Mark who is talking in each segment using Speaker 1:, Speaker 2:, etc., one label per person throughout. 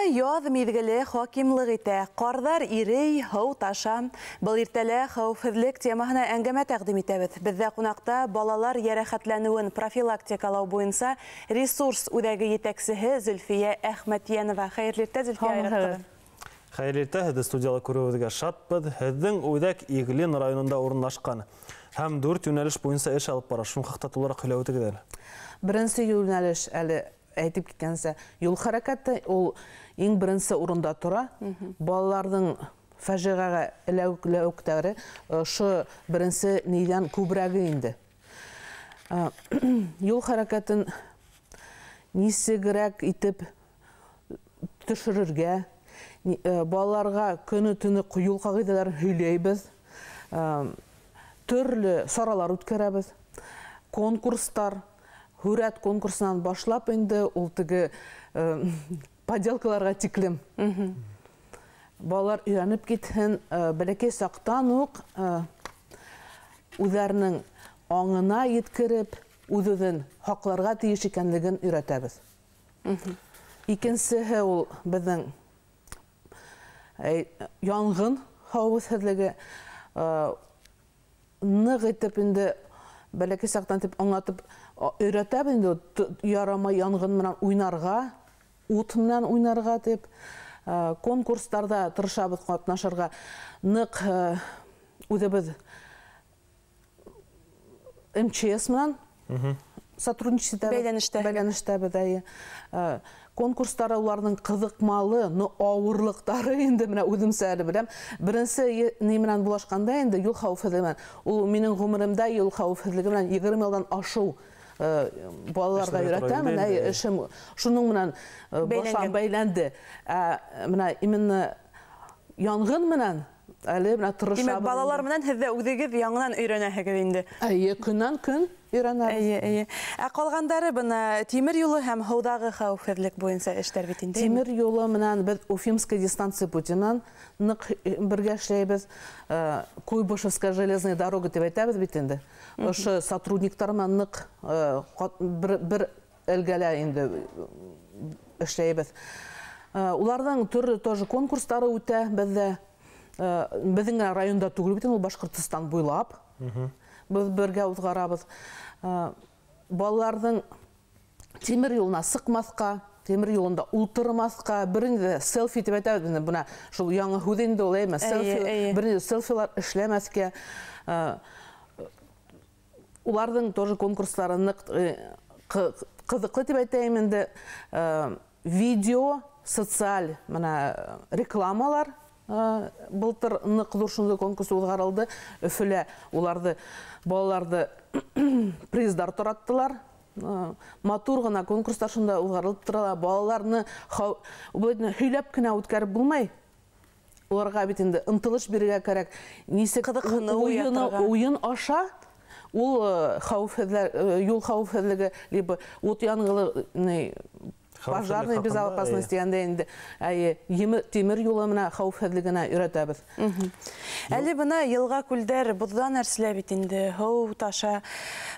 Speaker 1: Урамда яҙ миҙгеле хакимлыҡ итә. Ҡарҙар ирей, һыу таша. Был иртәлә хәүефһеҙлек темаһына әңгәмә тәҡдим итәбеҙ. Беҙҙә ҡунаҡта балалар йәрәхәтләнеүен профилактикалау буйынса ресурс үҙәге етәксеһе Зөлфиә Әхмәтйәнова. Хәйерле иртә, Зөлфиә Айрат ҡыҙы.
Speaker 2: Хәйерле иртә, һеҙҙе студияла күреүебеҙгә шатбыҙ. Һеҙҙең үҙәк Иглин районында урынлашҡан һәм дүрт йүнәлеш буйынса эш алып бара. Шул хаҡта тулыраҡ һөйләп үтегеҙ әле.
Speaker 3: Беренсе йүнәлеш, әле әйтеп киткәнсә, юл хәрәкәте, ул иң беренсе урында тора. Балаларҙың фажиғәгә эләгеүҙәре ошо беренсе ниҙән күберәге инде. Юл хәрәкәтен нисегерәк итеп төшөрөргә, балаларға көнө-төнө юл ҡағиҙәләрен һөйләйбеҙ, төрлө саралар үткәрәбеҙ, конкурстар, һүрәт конкурсынан башлап инде ул теге поделкаларға тиклем. Балалар өйрәнеп китһен, бәләкәй саҡтан уҡ үҙҙәренең аңына еткереп, үҙ-үҙен һаҡларға тейеш икәнлеген өйрәтәбеҙ. Икенсеһе ул беҙҙең янғын хәүефһеҙлеге. Ныҡ итеп инде бәләкәй саҡтан тип аңлатып өйрәтәбеҙ инде, ярамай янғын менән уйнарға, ут менән уйнарға тип. Конкурстарҙа тырышабыҙ ҡатнашырға. Ныҡ үҙебеҙ МЧС менән сотрудничать итәбеҙ.
Speaker 1: Бәйләнештә.
Speaker 3: Бәйләнештәбеҙ, әйе. Конкурстары уларҙың ҡыҙыҡмалы, но ауырлыҡтары инде менә үҙемсә әле беләм. Беренсе ни менән булашҡанда инде юл хәүефһеҙлеге менән. Ул минең ғүмеремдә юл хәүефһеҙлеге менән 20 йылдан ашыу балаларға
Speaker 2: Эшләргә тура
Speaker 3: өйрәтәм.
Speaker 2: килде
Speaker 3: Менә
Speaker 2: инде.
Speaker 3: эшем шуның менән башлан
Speaker 1: Бәйләнгән.
Speaker 3: бәйләнде. Ә менә именно янғын менән әле менә тырышабыҙ.
Speaker 1: Тимәк, балалар менән һеҙ ҙә үҙегеҙ яңынан өйрәнәһегеҙ инде.
Speaker 3: Әйе, көннән көн өйрәнәбеҙ.
Speaker 1: Әйе, әйе. Ә ҡалғандары бына тимер юлы һәм һыуҙағы хәүефһеҙлек буйынса эштәр бит инде.
Speaker 3: Тимер юлы менән беҙ Уфимская дистанция путенан ныҡ бергә эшләйбеҙ. Куйбышевская железная дорога тип әйтәбеҙ бит инде. Ошо сотрудниктар менән ныҡ бер элгәлә инде эшләйбеҙ. Уларҙың төрлө тоже конкурстары үтә беҙҙә. Беҙҙең генә районда түгел бит инде, ул Башҡортостан буйлап. Беҙ бергә уҙғарабыҙ. Балаларҙың тимер юлына сыҡмаҫҡа, тимер юлында ултырмаҫҡа, бер инде селфи тип әйтәбеҙ инде, бына шул яңы һүҙ инде ул, әйме, селфи, бер инде селфилар эшләмәҫкә. Уларҙың тоже конкурстары ныҡ ҡыҙыҡлы тип әйтәйем инде. Видео, социаль бына рекламалар. Былтыр ныҡ ҙур шундай конкурс уҙғарылды. Өфөлә уларҙы, балаларҙы приздар тараттылар. Матур ғына конкурстар шунда уҙғарылып тора. Балаларны һөйләп кенә үткәреп булмай. Уларға бит инде ынтылыш бирергә кәрәк. Нисек
Speaker 1: Ҡыҙыҡһыныу уятырға.
Speaker 3: уйын аша ул хәүефһеҙләр, юл хәүефһеҙлеге, либо ут янғылы, не,
Speaker 2: Хәүефһеҙлек
Speaker 3: пожарная
Speaker 2: хаҡында,
Speaker 3: безопасность
Speaker 2: әйе.
Speaker 3: тигәндә инде, әйе, тимер юлы менән хәүефһеҙлегенә өйрәтәбеҙ.
Speaker 1: Әле бына йылға, күлдәр боҙҙан әрселә бит инде, һыу таша.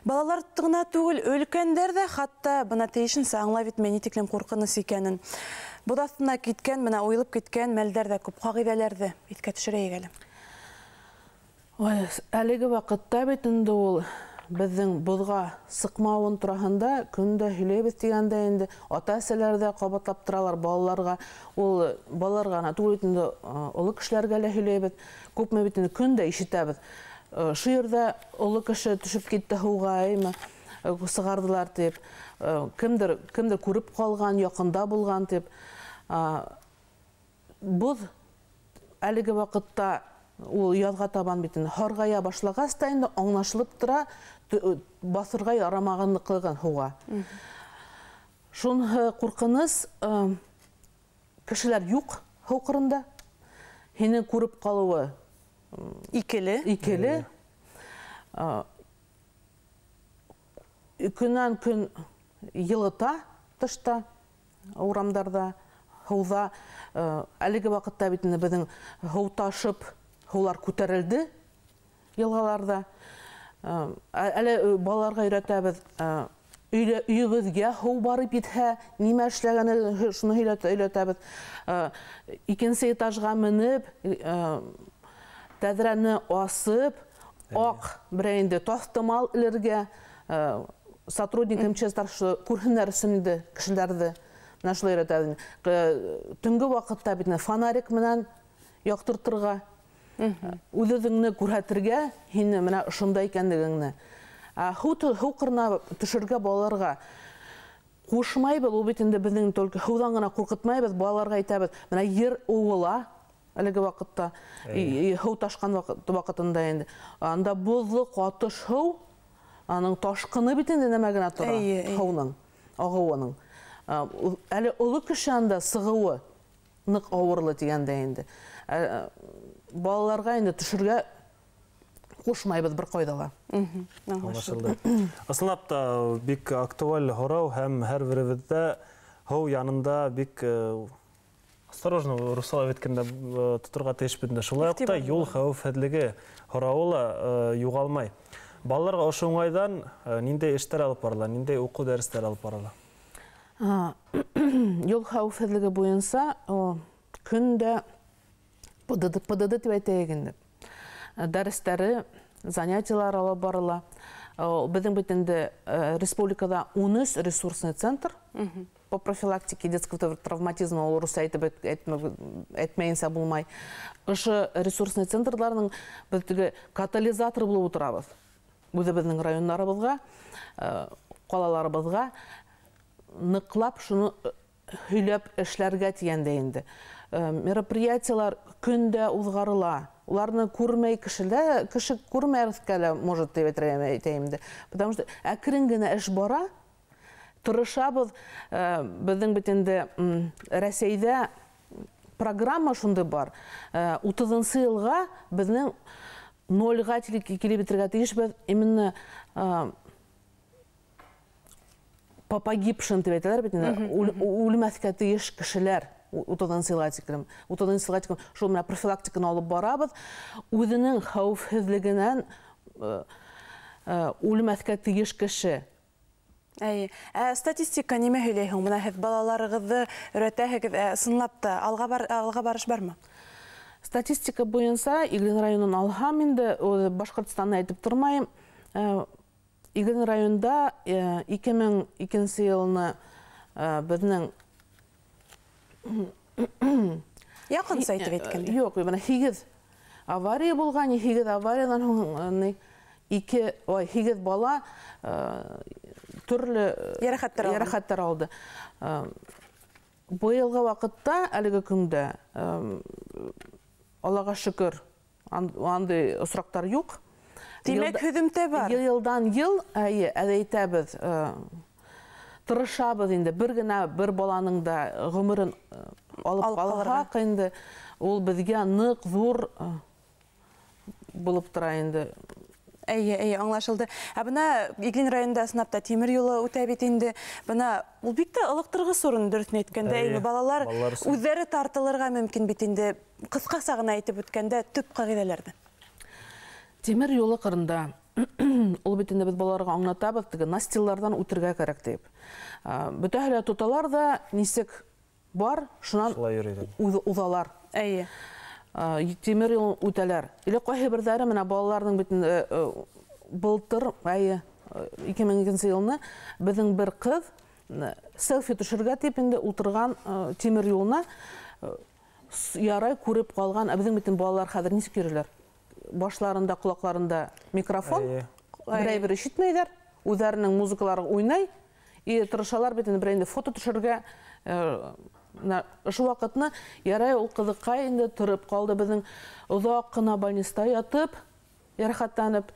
Speaker 1: Балалар ғына түгел, өлкәндәр ҙә хатта бына тейешенсә аңлап етмәй ни тиклем ҡурҡыныс икәнен. Боҙ аҫтына киткән, бына уйылып киткән мәлдәр ҙә күп. Ҡағиҙәләрҙе иҫкә төшөрәйек әле.
Speaker 3: Ой, әлеге ваҡытта бит инде ул беҙҙең боҙға сыҡмауын тураһында көндә һөйләйбеҙ тигәндә инде ата-әсәләр ҙә ҡабатлап торалар балаларға. Ул балаларға ғына түгел бит инде, оло кешеләргә лә һөйләйбеҙ. Күпме бит инде көндә ишетәбеҙ. Ошо ерҙә оло кеше төшөп китте һыуға, әйме, сығарҙылар тип. Кемдер күреп ҡалған, яҡында булған тип. Боҙ әлеге ваҡытта ул яҙға табан бит инде һарғая башлағас та инде аңлашылып тора, баҫырға ярамағанлыҡлығын һыуға. Шуныһы ҡурҡыныс, кешеләр юҡ һыу ҡырында. Һине күреп ҡалыуы
Speaker 1: Икеле.
Speaker 3: Икеле. Көннән көн йылыта тышта, урамдарҙа, һыуҙа. Әлеге ваҡытта бит инде беҙҙең һыу ташып, һыулар күтәрелде йылғаларҙа. Әле балаларға өйрәтәбеҙ, Өйөгөҙгә һыу барып етһә, нимә эшләгәне шуны өйрәтәбеҙ. Икенсе этажға менеп, тәҙрәне асып, аҡ берәй инде таҫтымал элергә, сотрудник МЧС-тар күрһеннәр өсөн инде кешеләрҙе. Менә шулай өйрәтәбеҙ. Төнгө ваҡытта бит фонарик менән яҡтыртырға, үҙ-үҙеңде күрһәтергә, һине менә ошонда икәнлегеңде. Һыу ҡырына төшөргә балаларға ҡушмайбыҙ, ул бит инде беҙҙең только һыуҙан ғына ҡурҡытмайбыҙ, балаларға әйтәбеҙ. Менә ер ыуыла әлеге ваҡытта, һыу ташҡан ваҡытында инде. Анда боҙло ҡатыш һыу, аның ташҡыны бит инде нәмә генә тора, һыуның, ағыуының. Әле оло кеше анда сығыуы ныҡ ауырлы тигәндә инде. Балаларға инде төшөргә ҡушмайбыҙ бер ҡайҙа ла.
Speaker 2: Аңлашылды. Ысынлап та бик актуаль һорау һәм һәр беребеҙҙә һыу янында бик осторожно русалап әйткәндә тоторға тейешбеҙ инде. Шулай уҡ та юл хәүефһеҙлеге һорауы ла юғалмай. Балаларға ошо уңайҙан ниндәй эштәр алып барыла, ниндәй уҡыу дәрестәре алып барыла?
Speaker 3: Юл хәүефһеҙлеге буйынса көндә ПДД тип әйтәйек инде. Дәрестәре, занятиялар алып барыла. Беҙҙең бит инде республикала 13 ресурсный центр по профилактике детского травматизма, ул русса әйтеп әйтмәйенсә булмай. Ошо ресурсный центрларның беҙ теге катализатор булып ултырабыҙ. Үҙебеҙҙең райондарыбыҙға, ҡалаларыбыҙға ныҡлап шуны һөйләп эшләргә тигәндә инде. Мероприятиялар көндә уҙғарыла. Уларны күрмәй кешеләр, кеше күрмәҫкә лә может тип әйтәйем инде. Потому что әкрен генә эш бара, тырышабыҙ. Беҙҙең бит инде Рәсәйҙә программа шундай бар. 30-нсы йылға беҙҙең нольға килеп бөтөргә тейешбеҙ. Именно по погибшим тип әйтәләр бит инде, үлмәҫкә тейеш кешеләр. 30-нсы йылға тиклем. 30-нсы йылға тиклем шул менән профилактиканы алып барабыҙ. Үҙенең хәүефһеҙлегенән үлмәҫкә тейеш кеше.
Speaker 1: Әй, статистика нимә һөйләй һуң? Бына һеҙ балаларығыҙҙы өйрәтәһегеҙ, ысынлап та алға барыш бармы?
Speaker 3: Статистика буйынса Иглин районын алһам инде, Башҡортостанды әйтеп тормайым. Иглин районында 2002 йылны беҙҙең
Speaker 1: яҡынса әйтеп әйткәндә.
Speaker 3: Юҡ, бына 8 авария булған, 8 авариянан һуң 8 бала төрлө йәрәхәттәр алды. Быйылғы ваҡытта, әлеге көндә, Аллаға шөкөр, андай осраҡтар юҡ.
Speaker 1: Тимәк, һөҙөмтә бар.
Speaker 3: Йылдан йыл, әйе, әйтәбеҙ, тырышабыҙ инде, бер генә бер баланың да ғүмерен алып ҡалһаҡ инде, ул беҙгә ныҡ ҙур булып тора инде.
Speaker 1: Әйе, әйе, аңлашылды. Ә бына Иглин районында ысынлап та тимер юлы үтә бит инде. Бына ул бик тә ылыҡтырғыс урын, дөрөҫөн әйткәндә, әйе, балалар үҙҙәре тартылырға мөмкин бит инде. Ҡыҫҡаса ғына әйтеп үткәндә төп ҡағиҙәләрҙе.
Speaker 3: Тимер юлы ҡырында ул бит инде беҙ балаларға аңлатабыҙ, теге настилларҙан үтергә кәрәк тип. Бөтәһе лә тоталар да, нисек бар, шунан уҙалар.
Speaker 1: Әйе.
Speaker 3: Тимер юлын үтәләр. Или ҡайһы берҙәре менә балаларҙың бит былтыр, әйе, 2002 йылны беҙҙең бер ҡыҙ селфи төшөргә тип инде ултырған тимер юлына, ярай күреп ҡалған. Ә беҙҙең бит балалар хәҙер нисек йөрөләр? Башларында, ҡолаҡларында микрофон, берәй бер ишетмәйҙәр, үҙҙәренең музыкалары уйнай, и тырышалар бит инде берәй инде фото төшөргә. Ошо ваҡытны ярай ул ҡыҙыҡай инде тороп ҡалды, беҙҙең оҙаҡ ҡына больниста ятып, йәрәхәтләнеп,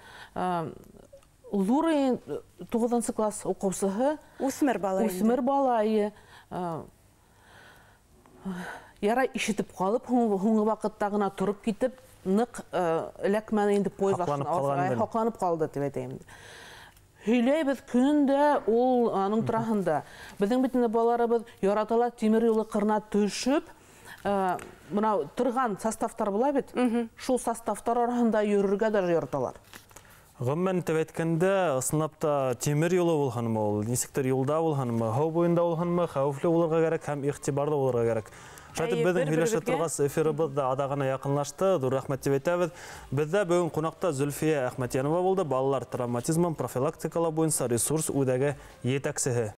Speaker 3: ҙур 9-нсы класс уҡыусыһы,
Speaker 1: үҫмер бала,
Speaker 3: үҫмер бала, ярай ишетеп ҡалып, һуңғы ваҡытта ғына тороп китеп, ныҡ эләкмәне инде поезд һаҡланып ҡалды тип әйтәйем. Һөйләйбеҙ көндә ул аның тураһында. Беҙҙең бит инде балаларыбыҙ яраталар тимер юлы ҡырына төшөп, бына торған составтар була бит, шул составтар араһында йөрөргә даже яраталар.
Speaker 2: Ғөмүмән итеп әйткәндә, ысынлап та тимер юлы булһынмы ул, нисектер юлда булһынмы, һыу буйында булһынмы, хәүефле булырға кәрәк һәм иғтибарлы булырға кәрәк. Шулай беҙҙең һөйләшә торғас эфирыбыҙ ҙа аҙағына яҡынлашты. Ҙур рәхмәт тип әйтәбеҙ. Беҙҙә бөгөн ҡунаҡта Зөлфиә Әхмәтйәнова булды, балалар травматизмын профилактикалау буйынса ресурс үҙәге етәксеһе.